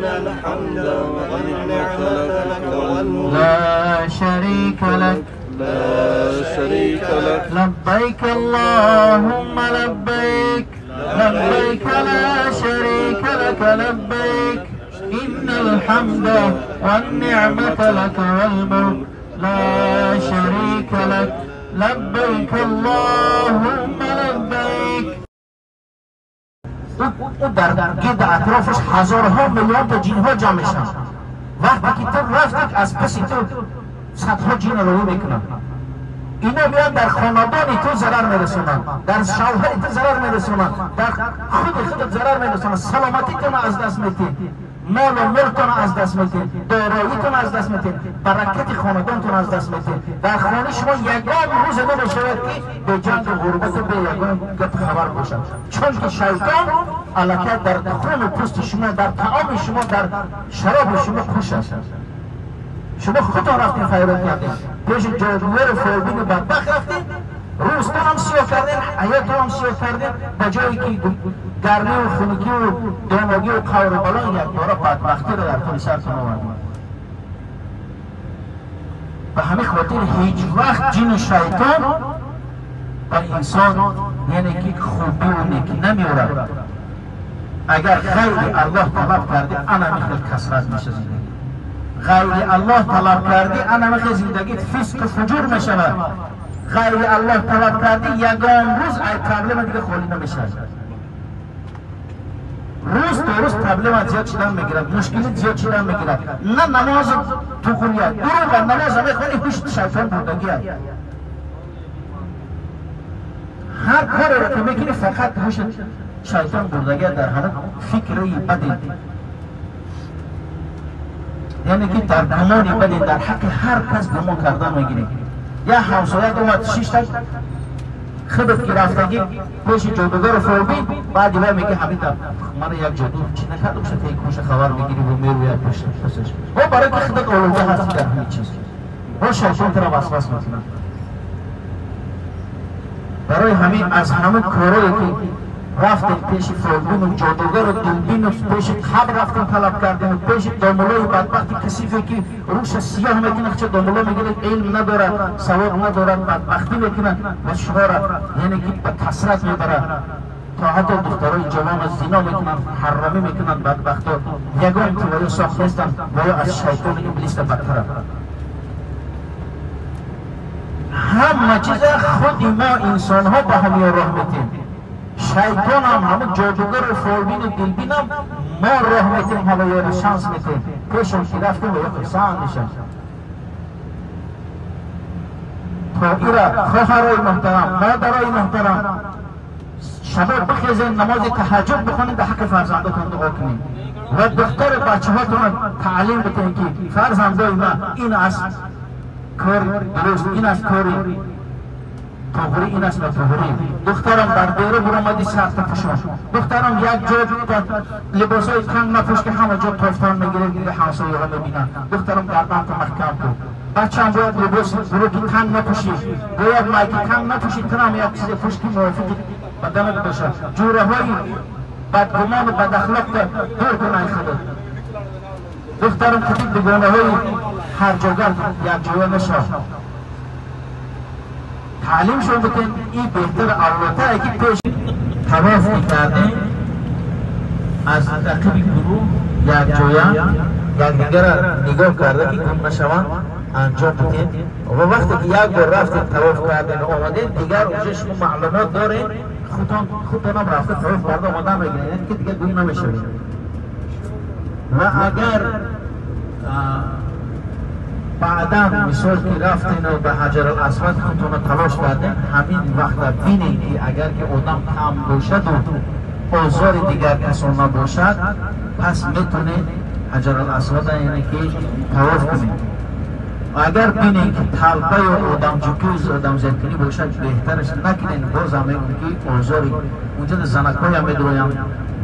الحمد والنعمة لك والملك لا شريك لك لا شريك لك. لبيك اللهم لبيك، لبيك لا شريك لك لبيك، إن الحمد والنعمة لك والملك لا شريك لك، لبيك اللهم لبيك. او در گرد اطرافش هزارها میلیون تا جنها جمع میشن. وقتی که تو رفتی از پس تو صدها جن رو میکنن. اینا میان در خاندان تو ضرر میرسونن، در شوهر تو ضرر میرسونن، در خود خودت ضرر میرسونن، سلامتی تو از دست میدی، مال و ملکتون از دست میدین، داراییتون از دست میدین، برکت خاندانتون از دست میدین. در خانه شما یگان روز نمیشود که به جنگ و غربت و به یگان گپ خبر باشد، چون که شیطان الکی در خون و پوست شما، در طعام شما، در شراب شما خوش است. شما خودتان رفتین فیراد کردین، پیش جادوگر و فالبین و بدبخت رفتین، روزتان هم سیاه کردین، حیاتتان هم سیاه کردین. به جایی که گرمی و خنکی و دامگی و قهر و بلا یک باره بدبختی را در طول سرتون آوردین. به همین خاطر هیچ وقت جن و شیطان به انسان یعنی که خوبی و نیکی نمیورد. اگر غیر الله طلب کردی انا میخواد کثرت میشه زندگی. غیر الله طلب کردی انا میخواد زندگی فسق و فجور میشود. غیر الله طلب کردی یگان روز ای پرابلم دیگه خالی نمیشه. روز تا روز پرابلم زیاد شدن میگیرد، مشکلی زیاد شدن میگیرد. نه نماز تو خونیه، دروغ نماز میخوانی هیچ شیطان بردگیه. هر کاری رو که میکنی فقط هوش شیطان بردگیه در هر فکری بدی، یعنی که در گمانی بدی، در حق هر کس گمان کردن میگیری. یا همسایه اومد شش تا خودت که رفتگی پیش جادوگر فالبین، بعد وای میگه همین در من یک جادو چی نکردم شد یک کوشه خبر میگیری و میروی پشت پسش. و برای که خودت آلوده هستی در همین چیز، و شیطان تو را وسوسه میکنه. برای همین از همه کارهایی که رفتیم پیش فالبین و جادوگر و دلبین و پیش قبر رفتیم طلب کردیم و پیش دامولای بدبخت کثیفی که روش سیاه میکنه، چه دامولا میگه علم نداره، سواد نداره، بدبختی میکنه و شما را یعنی که به کثرت میبره تا حتی دخترای جوان از زنا میکنن، حرامی میکنن. بدبختا یگان که ویا ساخت نیستن، ویا از شیطان ابلیس بدتره. همه چیز خود ما انسان ها به همین راه میتیم. شیطان هم همون جادوگر و فالبین و دلبین هم ما راه میتیم، حالا یار شانس میتیم پیشون که رفتیم و یا خرسان میشن. تا ایرا خواهرای محترم، مادرای محترم، شباب بخیزین نماز تهجد بخونین، در حق فرزنداتون دعا کنین و دختر بچه هاتون تعلیم بتین که فرزندای ما این از کار درست، این از کار طغری، این است طغری. دخترم در دیره برآمدی سر تا پوشان، دخترم یک جا لباسای تنگ نپوش که همه جا تافتان میگیره دیگه همسایه ها میبینن. دخترم گردن تا محکم کن. بچه‌م باید لباس بروکی تنگ نپوشی، باید مایکی تنگ نپوشی، تنم یک چیز پوش که موافق بدنت باشه. جوره های بدگمان و بد اخلاق دور کن ای خدا. دخترم که دیگانه های هر جاگر یک جایه نشه. تعلیم شون بتین این بهتر اولتره که پیش طواف میکردیم از عقب گروه یک جایه یک دیگر نگاه کرده که گم نشوند انجام بتین. و وقتی که یک بار رفتین طواف کردین و آمدین دیگر اونجا شما معلومات دارین، خودتان هم رفته طواف کرده آمدن میگیرین، یعنی که دیگه گم نمیشوین. و اگر بعدا مثال که رفتین و به حجر الاسود خودتون تلاش کردین، همین وقت بینین که اگر که آدم کم باشد و آزار دیگر کسان نباشد، پس میتونید حجر الاسود یعنی که طواف کنید. اگر بینین که طلبه و آدم جوکی و آدم زدکنی باشد، بهترش نکنین. باز هم میگم که آزاری اونجا زنکای هم میدرویم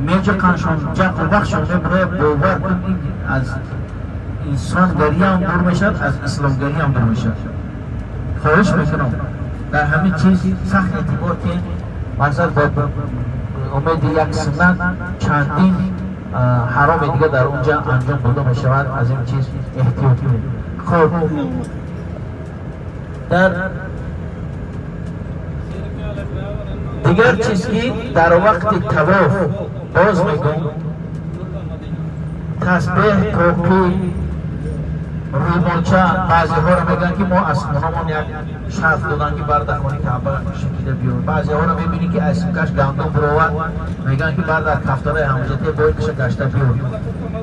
میجقنشون جق و بخشون میبره. باور کنید از انسانگری هم دور میشد، از اسلامگری هم دور میشد. خواهش میکنم در همین چیز سخت اعتبار که مثلا با امید یک سنت چندین حرام دیگه در اونجا انجام داده میشود. از این چیز احتیاط کنید. خب در دیگر چیز که در وقت طواف باز میگم تسبیح، توقی، رومالچه، بعضی ها رو میگن که ما از خونه‌مون یک شرط دادن که بر در خانه کعبه شکیده بیار. بعضی ها رو میبینی که از سوکش گندم برآورد، میگن که بر در کفتارای هموزته باید بشه گشته بیار.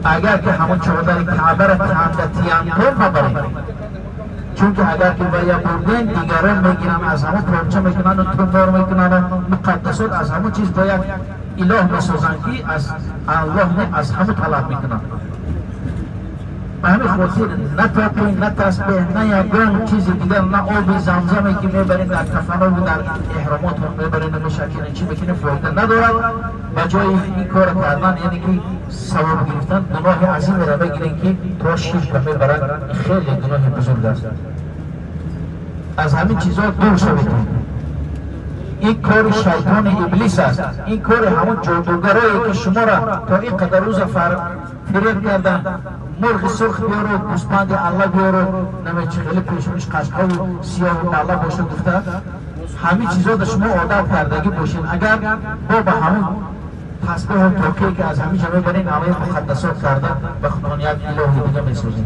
اگر که همون چادر کعبه را تنده تیان کن ببرید، چون که اگر که باید بردن دیگران میگیرن، از همون پارچه میکنن و تندار میکنن و مقدسات از همون چیز باید اله میسازن که از الله نه، از همون طلب میکنن. به همین خاطر نه تاپی، نه تسبیح، نه یگان چیز دیگر، نه آب زمزمی که میبرین در کفن‌ها و در احرامات میبرین و میشکنین چی میکنین فایده ندارد. به جای این کار کردن یعنی که ثواب گرفتن گناه عظیم را بگیرین که تا شرک میبرد، خیلی گناه بزرگ است. از همین چیزها دور شوید. این کار شیطان ابلیس است، این کار همون جادوگرایی که شما را تا این قدر روز فریب کردن، مرغ سرخ بیارو، گوسپند الله بیارو، نمی‌دونم چه خیلی پیشونیش قشقا و سیاه و بالا باشه گفته، همین چیزا در شما عادت کردگی باشین. اگر با به همون تسبیح و توقیه که از همین جا میبرین عمل مقدسات کرده به خداوند یک اله دیگه میسازین.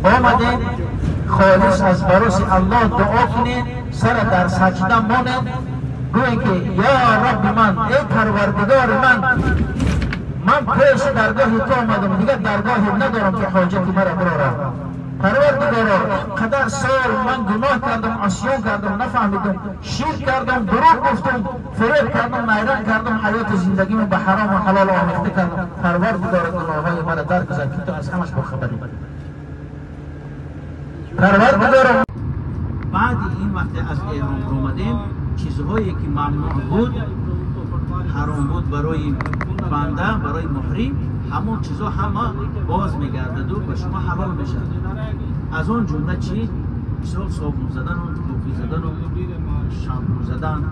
آمدین خالص از براس الله دعا کنین، سر در سجده مانین، گویین که یا رب من، ای پروردگار من، من پیش درگاه تو آمدم، دیگر درگاهی ندارم که حاجت مرا برآورد. پروردگارا اینقدر سال من گناه کردم، عصیان کردم، نفهمیدم، شرک کردم، دروغ گفتم، فریب کردم، نیرنگ کردم، حیات زندگیمو به حرام و حلال آمیخته کردم. پروردگارا گناههای مرا درگذر که تو از همش باخبری. پروردگارا بعد این وقت از احرام آمدیم، چیزهایی که ممنوع بود، حرام بود برای بنده، برای محرم، همون چیزها همه باز میگردد و به شما حلال میشه. از آن جمله چی؟ مثال صابون زدن و توفی زدن و شامپو زدن،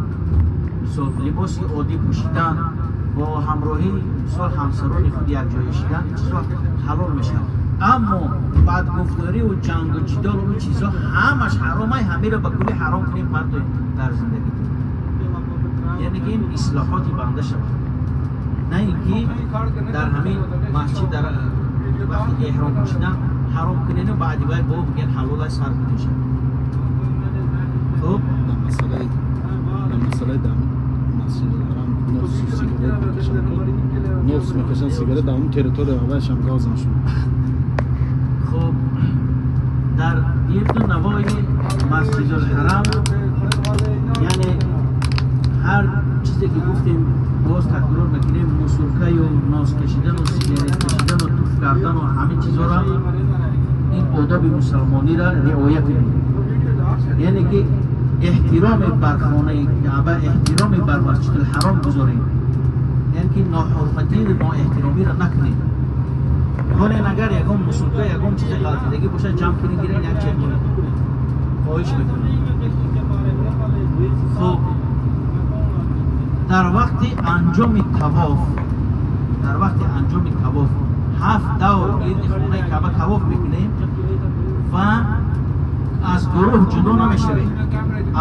مثال لباس عادی پوشیدن، با همراهی مثال همسران خود یک جای شدن، این چیزها حلال میشه. اما بدگفتاری و جنگ و جدال و چیزها همش حرامه، همه را به کلی حرام کنیم در زندگی. یعنی که این اصلاحاتی بنده شود، نه اینکه در همین مسجد در وقتی احرام پوشیدن حرام کنین و بعدی باید با بگن حلال سر بکشن. خب در مسئله در مسجد الحرام نفس سیگارت میکشن، نفس میکشن سیگارت در اون تریتوری اولش هم گاز هم شد. خب در گرد نوای مسجد الحرام، یعنی هر چیزی که گفتیم باز تکرار میکنیم، مسرکه و ناز کشیدن و سیگارت کشیدن و توف کردن و همین چیزها را، این آداب مسلمانی را رعایت کنیم. یعنی که احترام بر خانه کعبه، احترام بر مسجد الحرام گذاریم، یعنی که ناحرمتی و نااحترامی را نکنیم. حالا اگر یکم مسرکه یکم چیز غلطیدگی باشه جمع کنیم گیرین یک چیز کنیم، خواهش میکنیم. خب در وقت انجام طواف، در وقت انجام طواف 7 دور گرد خانه کعبه طواف میکنیم و از گروه جدا نمیشویم.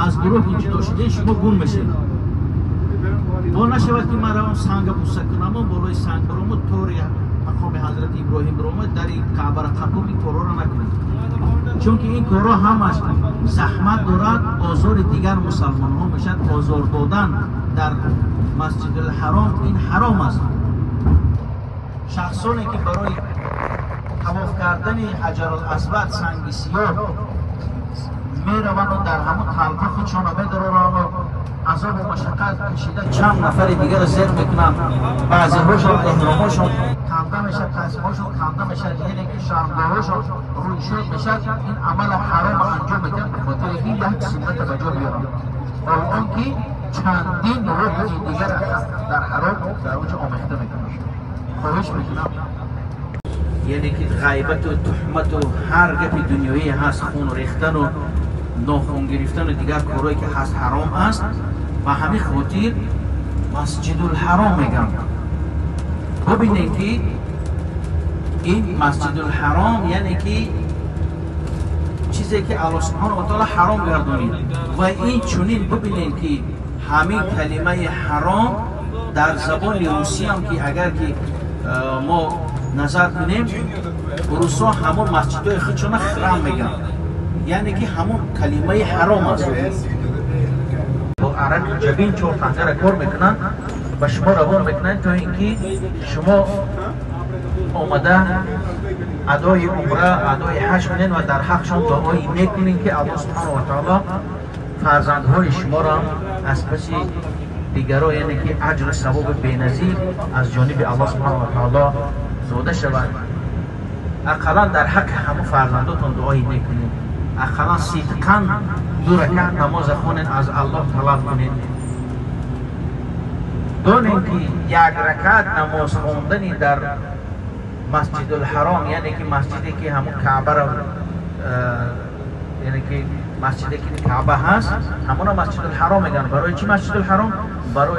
از گروه جدا شده شما گم میشید. با نشود که من روم سنگ بوسه کنم و بالای سنگ برم و طور مقام حضرت ابراهیم برم در این کعبه را قبول، این کارا را نکنید، چون که این کارا همش زحمت دارد، آزار دیگر مسلمان ها میشد. آزار دادن در مسجد الحرام این حرام است. شخصانی که برای طواف کردن حجر الاسود سنگ سیاه میروند و در همون تلقه خودشان میدارند و عذاب و مشقت کشیده چند نفر دیگر را زیر میکنند، بعضی هاشون احراماشون کنده میشه، تسبیحاشون کنده میشه، یعنی که شرمگاهاشون روی شد میشه. این عمل حرام انجام میدن به خاطر اینکه یک سنت به جا بیارن، و آنکه چندین رکن دیگر در حرام در اونجا آمیخته میکنن. خواهش میکنم، یعنی که غیبت و تهمت و هر گپ دنیایی هست، خون ریختن و ناخون گرفتن و دیگر کارهایی که هست حرام است. و همین خاطر مسجد الحرام میگم. Бубинед ки ин Масҷидулҳаром, яъне ки чизе ки Аллоҳ субҳонаҳу ва таъоло ҳаром гардонид. Ва ин чунин бубинед ки ҳамин калимаи ҳаром дар забони русӣ ҳам ки агар ки мо назар кунем, русо ҳамон масҷидҳои худшона храм мегӯянд, яъне ки ҳамон калимаи ҳаром аст. Бо араби ҷабин чор тангара кор мекунанд, ба шумо равон мекунанд то ин ки шумо омада адои умра, адои ҳаҷ кунед ва дар ҳақшон дуои нек кунед ки Аллоҳ субҳонаҳу ва таъоло фарзандҳои шуморо аз паси дигаро, яъне ки аҷру савоби беназир аз ҷониби Аллоҳ субҳонаҳу ва таъоло дода шавад. Ақаллан дар ҳаққи ҳамон фарзандотон дуои нек кунед, ақаллан сидқан ду ракат намоза хонед, аз Аллоҳ талаб кунед. Донем ки як ракат намоз хондани дар Масҷидулҳаром, яъне ки масҷиде ки ҳамон Каъбаро, яъне ки масҷиде ки Каъба ҳаст, ҳамона Масҷидулҳаром мегӯянд. Барои чӣ Масҷидулҳаром? Барои